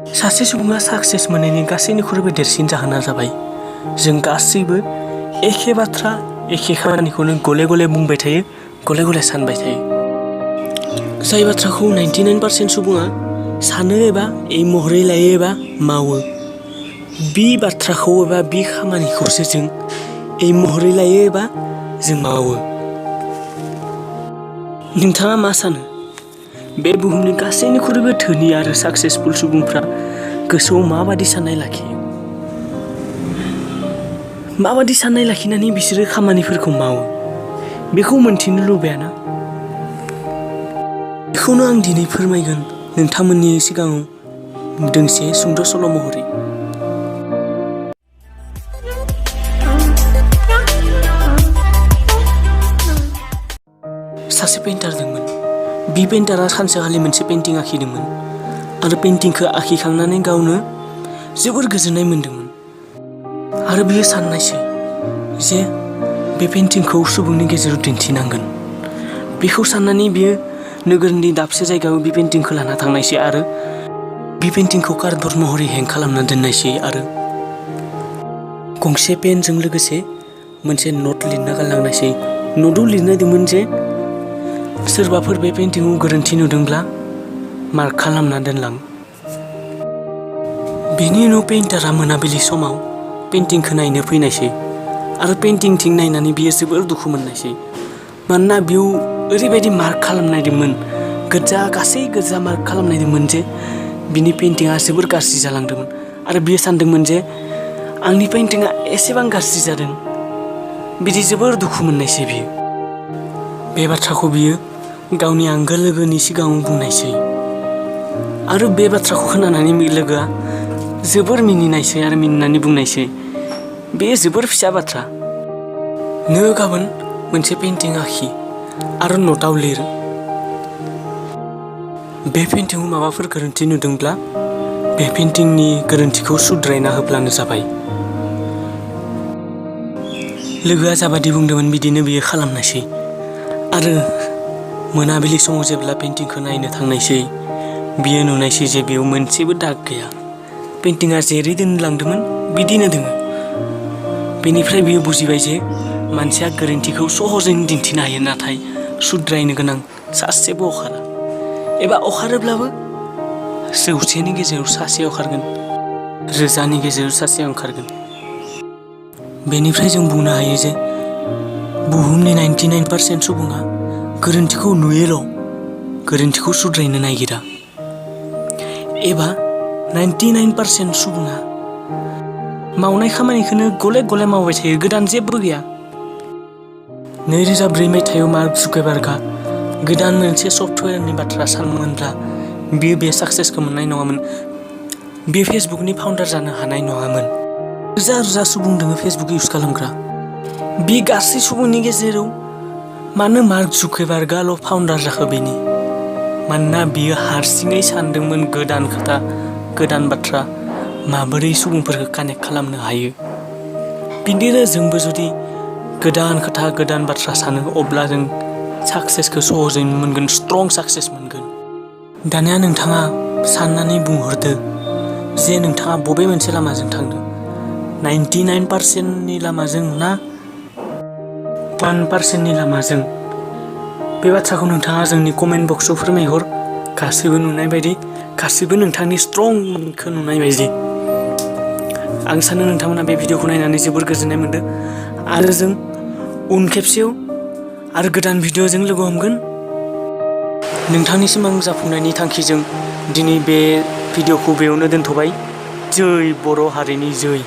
सासे सुबुङा साक्सेस मोननायनि गासैनिख्रुइबो देरसिन जाहोना जाबाय जों गासैबो एखे बाथ्रा एखे खामानिखौनो गले गले बुंबाय थायो, गले गले सानबाय थायो। जाय बाथ्राखौ 99% सुबुङा सानो एबा एम महरै लायो एबा मावो, बे बाथ्राखौ एबा बे खामानिखौसो जों एम महरै लायो एबा जों मावो। नोंथाङा मा सानो? बे बुहुमनि गासैनिख्रुइबो धोनि आरो साक्सेसफुल सुबुंफ्रा गोसोआव माबादि साननाय लाखियो? माबादि साननाय लाखिनानै बिसोरो खामानिफोरखौ मावो? बेखौ मोनथिनो लुबैयाना? बेखौनो आं दिनै फोरमायगोन नोंथांमोननि सिगाङाव दोंसे सुंद' सल' महरै। सासे पेइन्टार दंमोन। बि पेइन्टारा सानसेखालि मोनसे पेइन्टिं आखिदोंमोन आरो पेइन्टिंखौ आखिखांनानै गावनो जोबोर गोजोननाय मोन्दोंमोन। आरो बियो साननायसै जे बे पेइन्टिंखौ सुबुंनि गेजेराव दिन्थिनांगोन। बेखौ साननानै बियो नोगोरनि दाबसे जायगायाव बे पेइन्टिंखौ लाना थांनायसै आरो बे पेइन्टिंखौ कार्डब'र्ड महरै हें खालामना दोननायसै आरो गंसे पेनजों लोगोसे मोनसे न'ट लिरना गालांनायसै। न'टआव लिरनाय दंमोन जे सोरबाफोर बे पेइन्टिंखौ गोरोन्थि नुदोंब्ला मार्क खालामना दोनलां। बेनि उनाव पेइन्टारा मोनाबिलि समाव पेइन्टिंखौ नायनो फैनायसै आरो पेइन्टिंथिं नायनानै बियो जोबोर दुखु मोननायसै। मानोना बेयाव ओरैबायदि मार्क खालामनायदोंमोन, गासै गोजा मार्क खालामनायदोंमोन जे बिनि पेइन्टिंआ जोबोर गाज्रि जालांदोंमोन आरो बियो सानदोंमोन जे आंनि पेइन्टिंआ एसेबां गाज्रि जादों। बिदि जोबोर दुखु मोननायसै बियो। बे बाथ्राखौ बियो गावनि आंगो लोगोनि सिगाङाव बुंनायसै आरो बे बाथ्राखौ खोनानानै लोगोआ जोबोर मिनिनायसै आरो मिनिनानै बुंनायसै, बे जोबोर फिसा बाथ्रा। नों गाबोन मोनसे पेइन्टिं आखि आरो न'टआव लिर। बे पेइन्टिंआव माबाफोर गोरोन्थि नुदोंब्ला बे पेइन्टिंनि गोरोन्थिखौ सुद्रायना होब्लानो जाबाय। लोगोआ जाबादि बुंदोंमोन बिदिनो बियो खालामनायसै आरो मोनाबिलि समाव जेब्ला पेइन्टिंखौ नायनो थांनायसै, बियो नुनायसै जे बेयाव मोनसेबो दाग गैया। पेइन्टिंआ जेरै दोनलांदोंमोन बिदिनो दोङो। बेनिफ्राय बियो बुजिबाय जे मानसिया गोरोन्थिखौ सहजैनो दिन्थिनो हायो, नाथाय सुद्रायनो गोनां सासेबो अखारा एबा अखारोब्लाबो 100नि गेजेराव सासे अखारगोन, 1000नि गेजेराव सासे ओंखारगोन। बेनिफ्राय जों बुंनो हायो जे बुहुमनि 99% सुबुङा गोरोन्थिखौ नुयोल', गोरोन्थिखौ सुद्रायनो नागिरा। एबा 99% सुबुङा मावनाय खामानिखौनो गले गले मावबाय थायो, गोदान जेबो गैया। 2004 मायथाइयाव मार्क जुकारबार्गआ गोदान मोनसे सफ्टवेयारनि बाथ्रा सानोमोनब्ला बियो बे साक्सेसखौ मोननाय नङामोन। बे फेसबुकनि फाउन्डार जानो हानाय नङामोन। रोजा रोजा सुबुं दङ फेसबुक इउज खालामग्रा। बे गासै सुबुंनि गेजेराव मानो मार्क जुकारबार्गआल' फाउन्डार जाखो? बेनि मानोना बियो हारसिङै सानदोंमोन गोदान खोथा, गोदान बाथ्रा माबोरै सुबुंफोरखौ कानेक्ट खालामनो हायो। बिदिनो जोंबो जुदि गोदान खोथा, गोदान बाथ्रा सानो, अब्ला जों साक्सेसखौ सहजैनो मोनगोन, स्ट्रं साक्सेस मोनगोन। दानिया नोंथाङा साननानै बुंहरदो जे नोंथाङा बबे मोनसे लामाजों थांदों, 99%नि लामाजों ना 1%नि लामाजों? बे बाथ्राखौ नोंथाङा जोंनि कमेन्ट बक्सआव फोरमायहर। गासैबो नुनाय बायदि, गासैबो नोंथांनि स्ट्रंखौ नुनाय बायदि। आं सानो नोंथांमोना बे भिडिअखौ नायनानै जोबोर गोजोननाय मोन्दों आरो जों उन खेबसेयाव आरो गोदान भिडिअजों लोगो हमगोन। नोंथांनि सिमां जाफुंनायनि थांखिजों दिनै बे भिडिअखौ बेयावनो दोनथ'बाय। जै बर' हारिनि जै।